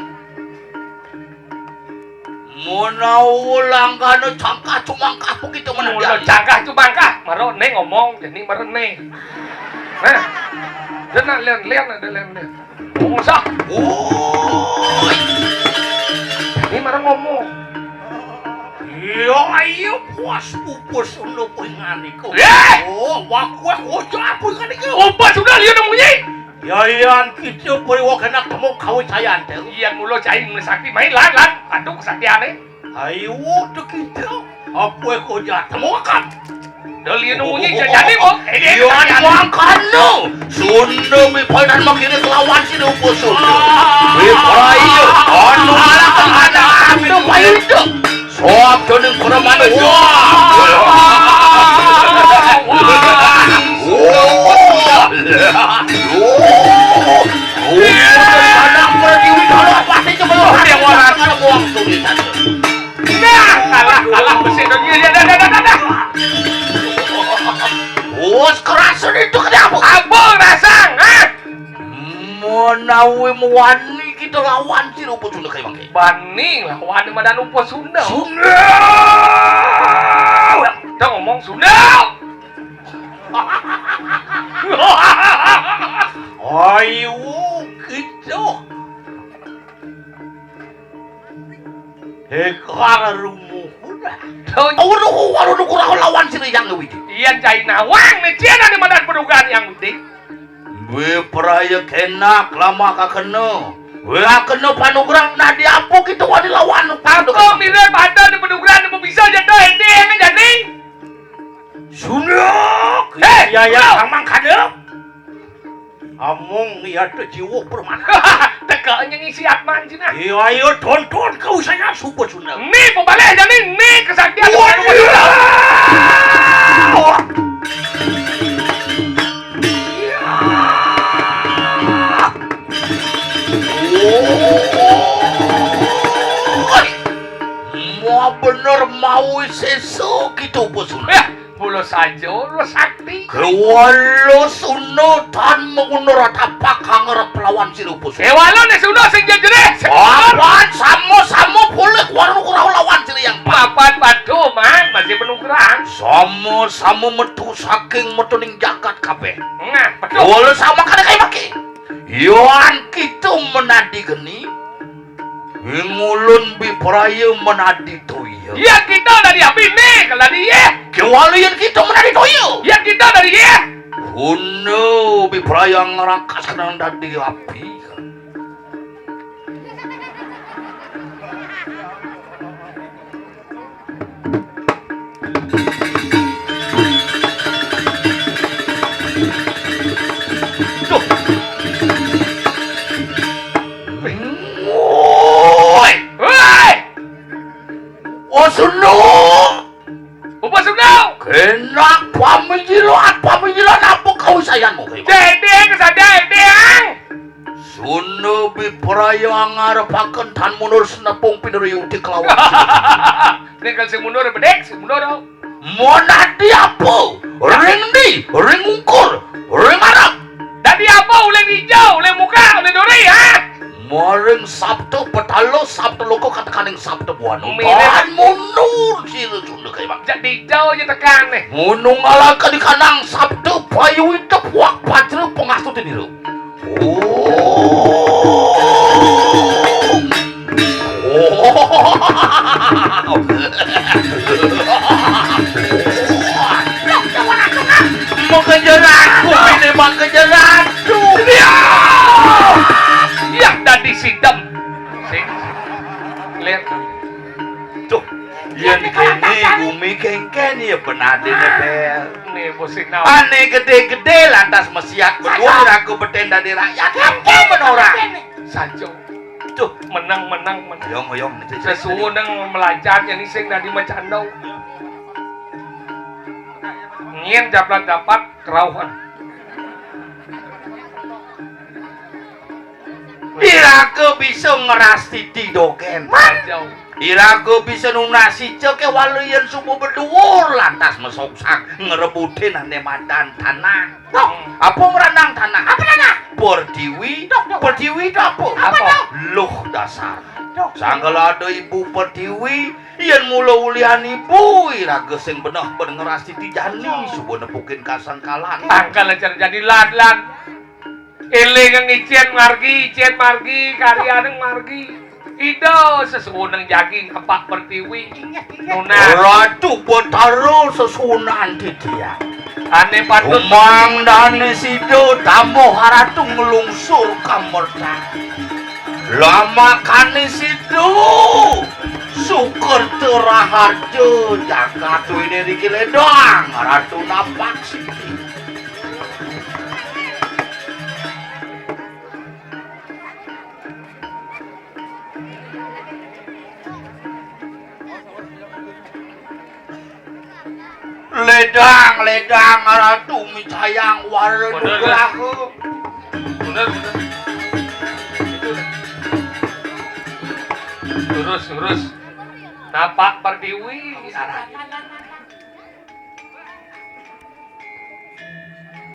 Menawa langgana cangkah cumangkah begitu. Mula menanjak. Cangkah cumangkah, mara ne ngomong, jani mara ne. Nah, dia nak lian-lian, ada lian-lian. Ngomong sah. Woi. Ini mara ngomong. Iya, iya, puas pupus ulu kuwi nganiku. Eh! Oh, wah, kuwi kocok apa nganiku? Obat sudah lian munyi. Yayan kita periwok enak temu kawin saya antel. Iya mulo cai sakti main lan lan. Aduh sakti aneh. Ayo tuh kita. Apa yang kau jahat temu akan? Dali nu munyi jajane kok. Iya dimakan no. Sunda mipadan makini kelawan si dupo Sunda. Mipayu. Anu malah kemana? Anu payu itu. Sok dening preman. Wah. Wah. Wah. Wah. Anak pertiwi kalau pasti cuma orang yang warna kalau buang tulisan. Nah, kalah, kalah besi dong. Iya, iya, dah, dah, dah, dah, dah. Wes keras itu kenapa? Apa rasang, ha? Menawi wani kita lawan si Rupa Sunda kayak mangke. Bani lawan madan Rupa Sunda. Sunda. Kita ngomong Sunda. Ayo kita. Hekar rumuhun. Aduh, waduh, kurang lawan si Rijang Widi. Iya, cai nawang nih, cina di mana pedugaan yang Widi. Gue peraya kenak lama kakena. Gue kakena panugrah nah di apa kita wani lawan. Apa mirip ada di pedugaan yang bisa jadi ente yang jadi. Sunduk. Eh, ya ya Sunduk. Amang kada. Among iya tu jiwa permana. Teka nyengisi atman cina. Iya ayo tonton kau saya suka Sunduk. Ni pembalih jadi ni kesaktian. Waduh. Woi. Mau bener mau seso gitu bos. Eh, Pulo saja, lo sakti. Kewala Sunda tan menguna ratapak hanger pelawan si Rupa Sunda. Kewala ne Sunda sing jejereh. Papan sama-sama boleh warung kurang lawan si yang papan batu man masih penugrang. Sama-sama metu saking metuning jagat kabeh. Nah, betul. Kewala sama kada kayak maki. Yoan kita menadi geni. Ngulun bipraya menadi toya. Yen kita dari api nih, kalau dia. Kewala yen kita menadi toya. Yen kita dari ya. Guna bipraya ngerangkas kenang dadi api. Duh. Woi. Woi. Oh, Sunduk. Apa Sunduk? Kenak pamijilan, pamijilan apa kau sayangmu? Dedeng, sadar, Deng. Sunda bipraya ngarepaken tan mundur senepung pinuriyuti kelawan. Nek sing mundur bedek, sing mundur. Monadi apa? Ring ndi? Ring ungkur, ring arep. Dadi apa? Uling ijo, uling muka, uling duri, ha? Maring Sabda Betala, Sabda Loka, katekaning Sabda Buana. Milih. Tan mundur sira Sunda kaya mangke. Jadi ijo aja tekan nih. Munung alaka dikanang Sabda Bayu Idep wak Bajra pangastuti nira. Oh. Oh. Makejeran, kumine makejeran. Duh. Ya. Ya, dadi sidem. Sing. Lir. Duh. Yen kene gumi kengken ya benadine, Bel. Nih, musik naon? Ane gede-gede lantas mesiat berdua ragu beten dadi rakyat. Apa men ora? Sajo. Duh, menang, menang, menang. Oyong, oyong, nih, cek, cek. Sesuwun nang melancatnya nih sing dadi macando. Ngin japlat dapat kerauhan. Iraga bisa ngrastiti dogen. Jauh. Iraga bisa nunas ica kewala yen suba beduur lantas mesogsag ngrebutin ane madan tanah. Duh, apa ngrandang tanah? Apa tanah? Pertiwi. Duh, duh. Pertiwi itu apa? Apa, apa? Duh? Luh dasar. Duh. Sanggala ada ibu Pertiwi, yen mula ulihan ibu, iraga sing beneh ben ngrastiti jani, suba nepukin kasangkalan. Tangkal aja jadi lad-lad. Eling icen margi, icen margi, karyaning margi. Ida sesuwuneng jagi ngepak pertiwi. Nunas. Ratu Betara sesuwunan titiang. Ane patut. Umang dane sida tamuh Ratu nglungsur kamerta. Lamakane sida Sukerta Raharja jagat wine riki ledang Ratu napak siti. Ledang, ledang, Ratu micayang wara nugraha. Bener, bener. Itu. Lurus, lurus. Napak pertiwi.